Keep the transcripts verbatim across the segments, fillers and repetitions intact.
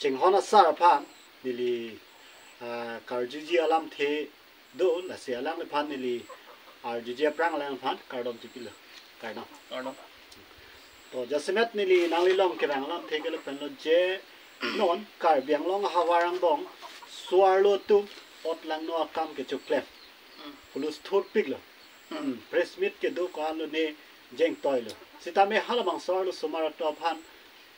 chinghon asar aphan neli, ah, karjuji alamthe do, lasi alangliphan neli arjuji aphrang alangliphan kardom chipilo. Kardom. Kardom. To jasemet neli nanglilong kevang alamthe ke lapenlo je non Karbi Anglong ahavar angbong so-arlo atum ot langno akam kechoklem. Hmm. Hulusthurpiklo. Hmm. Hmm. Press meet kedo ko-an lo ne jengtoilo. Sitame halabangso arloso marat atum aphan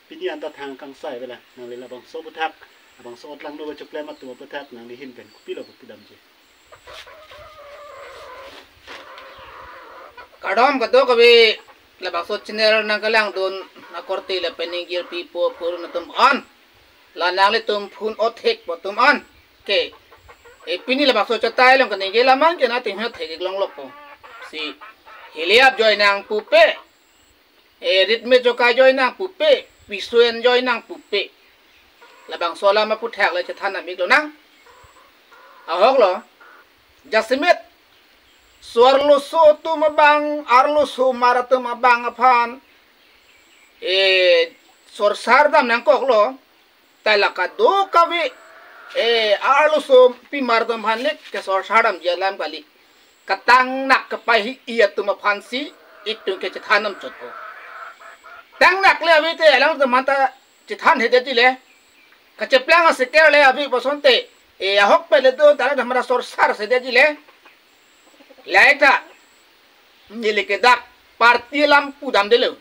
pini anta thang kangsai avelang. Nangli labangso aputhak, labangso ot langno kechoklem atum aputhak nangli ahin pen kopilo pu pidamji? Kardom kadokave labangso channel nangkelangdun akorte lapen ingjirpi po purun atum an. La nanglitum phone othek po atum an ke, e, pini labangso chatai along kaningje alam an ke nangtum thek-ik longlokpo. Si heliap joi nang pupe, e, ritme chokai joi nang pupe, pisuen joi nang pupe. Labangso alam aputhak le chethan dam-ik lonang. Ahoklo, jasemet so-arloso atum abang, arloso marat atum abang aphan, e, sorsar dam nangkoklo. Ta la kadokave, e, arlosopi marat atum aphan le kesorsar damji alam kali. Katangnak kapahingji atum aphansi itum ke chethan dam chotpo. Tangnak le ave te alangtum aphanta chethan hedetji le. Kacheplang aseker le ave pu asonte, e, ahokpet le do, ta le damra sorsar sedetji le. Lahai ta neli ke dak party alam pudamdelo.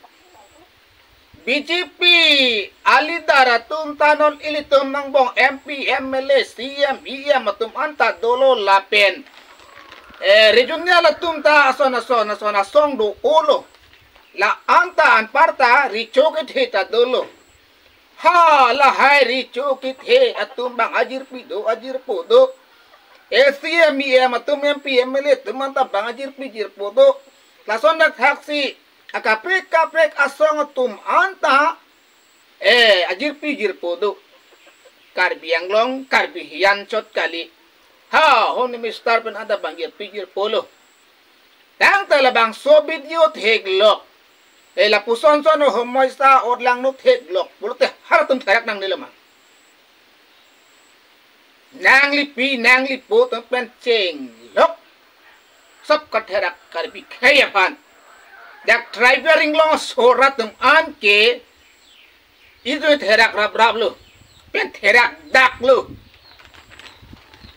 B J P a-leader atum ta non ilitum angbong M P, M L A, C M, E M atum anta dolo lapen, eh, regional atum ta ason ason ason asong do-olo. La anta anparta recho kethe ta dolo. Ha, lahai recho kethe atum abang ajirpi do, ajirpo do. Eh, C M, E M atum, M P, M L A atum anta abang ajirpi jirpo do. Lason dak thaksi akaprek kaprek asong atum anta, eh, ajirpi jirpo do. Karbi Anglong, Karbi hiyan chot kali. Ha, Home Minister pen anta abang jirpi jirpolo. Tangte labangso video theklok, eh, lapuson son o homoisa ot langno theklok pulote halatum therak nangnelo ma? Nanglipi nanglipo atum pen chenglok. Sop katherak Karbi khei aphan. Dak tribal inglong so-arlo atum an ke itum therak rapraplo, pen therak daklo.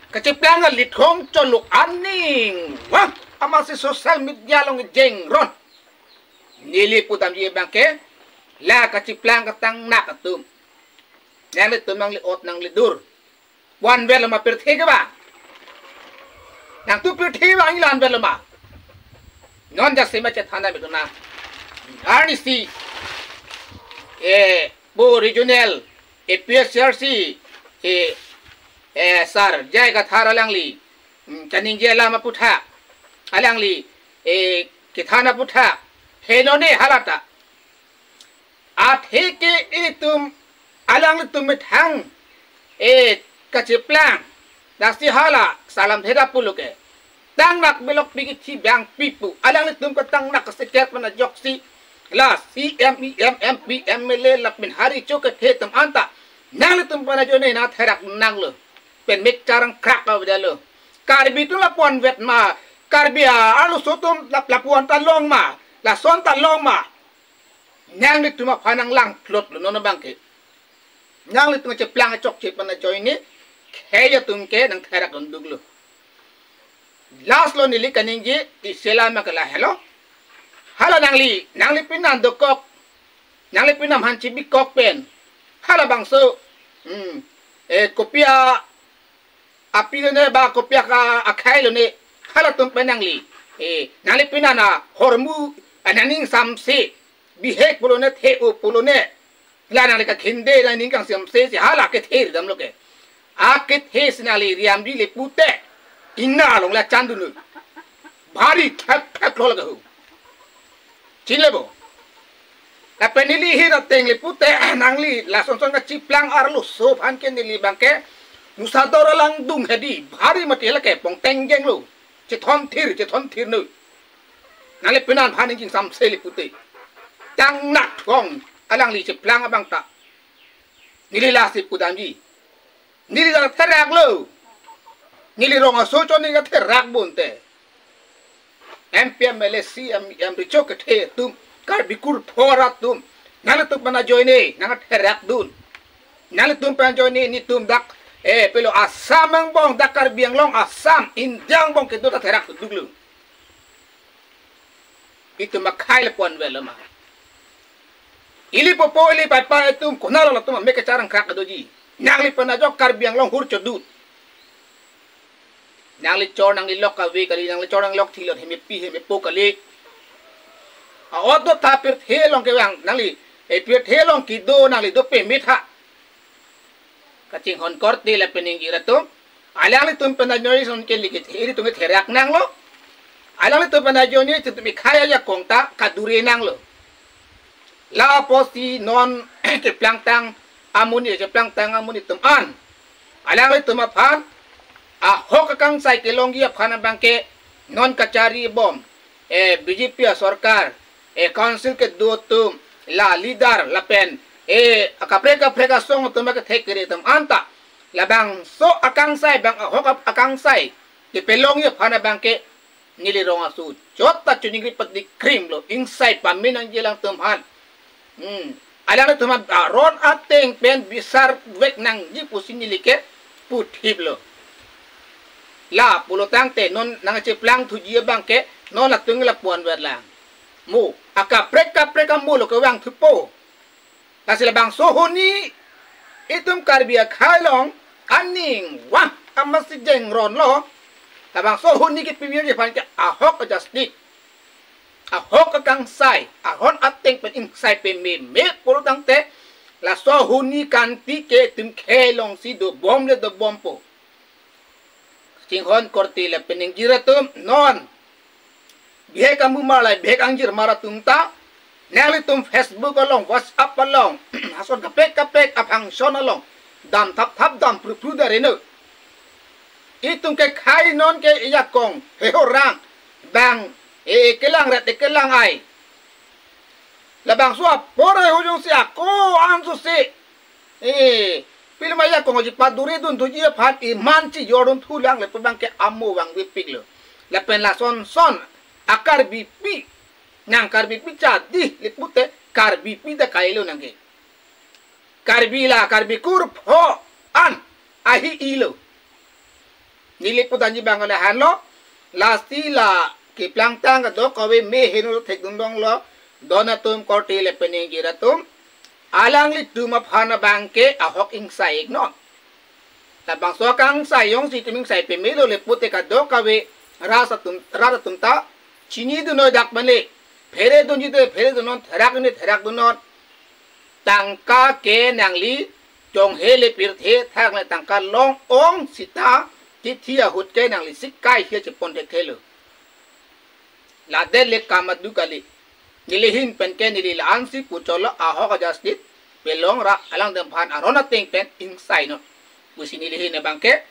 Kacheplang alithong cholok aning. Wah, amatsi social media along jengron. Neli pudamji abang ke, la kacheplang katangnak atum, nanglitum nangli-ot nangli-dur pu-anvetlo ma pirthe ke ba? Nangtum pirthe ba nangli-anvetlo ma? Non jasemet chethan dam-ik lonang. Arnisi, eh, pu regional A P S C R C, eh, eh, sir J I Kathar alangli, mm, kaningje alam aputhak, alangli, eh, kethan aputhak, henone halata. Athe ke itum alanglitum methang, eh, kacheplang, lasi hala salam theda pulo ke. Tangnak bilokpi kithi bangpi pu. Alanglitum katangnak kaseker pen ajoksi la C M, E M, M P, M L A lapen ha recho kethe atum anta nanglitum pen ajoine nangtherak nanglo. Pen mik charang krak avedetlo. Karbi atum lapu-anvet ma? Karbi a-arloso atum lap-, lapu-an ta long ma? Lason ta long ma? Nanglitum aphan nanglangplotlo non abang ke. Nanglitum kacheplang achokche pen ajoine khei atum ke nangtherak dunduklo. Last lo neli kaningje isi alam ke lahelo. Hala nangli, nanglipin an dokok, nanglipin an aphan chibikok pen halabangso, hmm, eh, kopi a api lone ba kopi aka akhei lone, halatum pen nangli, eh, nanglipin an ahormu, eh, nangning samse, bihek pulone, the-o pulone, la nangli kakhinde nangning kangsamse si hala kethe ridamlo ke. Akethe si nangli riamji le pute, ingna along la chandunlo. Bhari thek thek lo lake ho. Chinile bo. Lapen neli ahin ateng le pute, nangli lason son kacheplang arloso aphan ke neli abang ke musador alangdung hedi, bhari mati lake pongteng jenglo. Chethon thir, chethon thir noi. Nanglipin an aphan ningje samse le pute. Tangnak kong alangli cheplang abang ta. Neli lasi pudamji. Neli ta theraklo. Neli rong aso chon neli ta therak bonte. M P, M L A, C M, M recho kethe atum, Karbi kur phor atum. Nanglitum pen ajoine, nang therakdun. Nanglitum pen ajoine, netum dak, eh, pilo Assam angbong, dak Karbi Anglong Assam, India angbong kedo ta therak duklo. Itum akhei lapu-an vel ma. Ili popo, ili paipai atum, konat lo latum, mek kacharang krak doji. Nangli pen ajok Karbi Anglong hur chodut. Nangli chor, nangli lok kave kali, nangli chor, nangli lok thilot, hemepi, hemepo kali. A-ot do ta pirthe along kevang, nangli, eh, pirthe along kedo, nangli do pemit ha. Kachinghon korte lapen ingjir atum. Alanglitum pen ajoine son ke liki ilitum therak nanglo. Alanglitum pen ajoine itum ikhei ajakong ta kadure nanglo. Lapusi non keplangtang amonit, keplangtang amonit atum an. Alanglitum aphan ahok akangsai kelongji aphan abangke non kachari bom, eh, B J P asorkar, eh, council kedo atum, la leader lapen, eh, akaprek kaprek asong atum akethek kere atum anta labangso akangsai, bang ahok ap-, akangsai kepelongji aphan abangke neli rong aso chot ta choningri pati krim lo, ingsai pame nangji alangtum aphan. Hmm. Alanglitum aphan aron ateng pen bisar vek nangji pusi neli ke puthip lo. La pulo tangte non nangcheplang thuji abangke non latum lapu-an vet lang. Mo, akaprek kaprek amo lo kevang thupo. Lasi labangso huni itum Karbi akhei along aning wah amasi jengron lo. Labangso huni kepimir aphan ke ahok ajustis, ahok akangsai, aron ateng pen ingsai pememe pulo tangte, laso huni kanti ke itum khei alongsi dobom le dobompo. Chinghon korte lapen ingjir atum, non bihek amumar la bihek angjirmar atum ta, nanglitum Facebook along, WhatsApp along, hason kaprek kaprek a-function along dam thap thap, dam phru phru da reno. Itum kekhei non ke ijakong, heho rang, bang, eh, kelang ret, eh, kelang ai. Labangso apor hujongsi ako anso si, eh, pilma ijakong ji padure dun thuji aphan iman chijor dun thulang le pu abangke amo vangvepik lo. Lapen lason son a-Karbipi, nang Karbipi chadi le pute Karbipi ta kailo nangke. Karbi la Karbi kur pho an ahi ilo. Neli pudamji abang kali hanlo, lasi la keplangtang kadokave me heno thekdun donglo, don atum korte lapen ingjir atum, alanglitum aphan abangke ahok ingsai iknon. Labangso akangsai jongsi itum ingsai pemelo le pute kadokave ras atum, rat atum ta chinidun noi dak mane, pheredunji te pheredunnon, therakdunji therakdunnon. Tangka ke nangli chonghe le pirthe thak le tangka long-ong sita, tithi ahut ke nangli sikai hia chepon thekthelo. Ladet le kam adu kali. Neli ahin pen ke neli la-ansi puchotlo, ahok ajustis pelong ra alangtum aphan aron ateng pen ingsai non pusi neli ahin abangke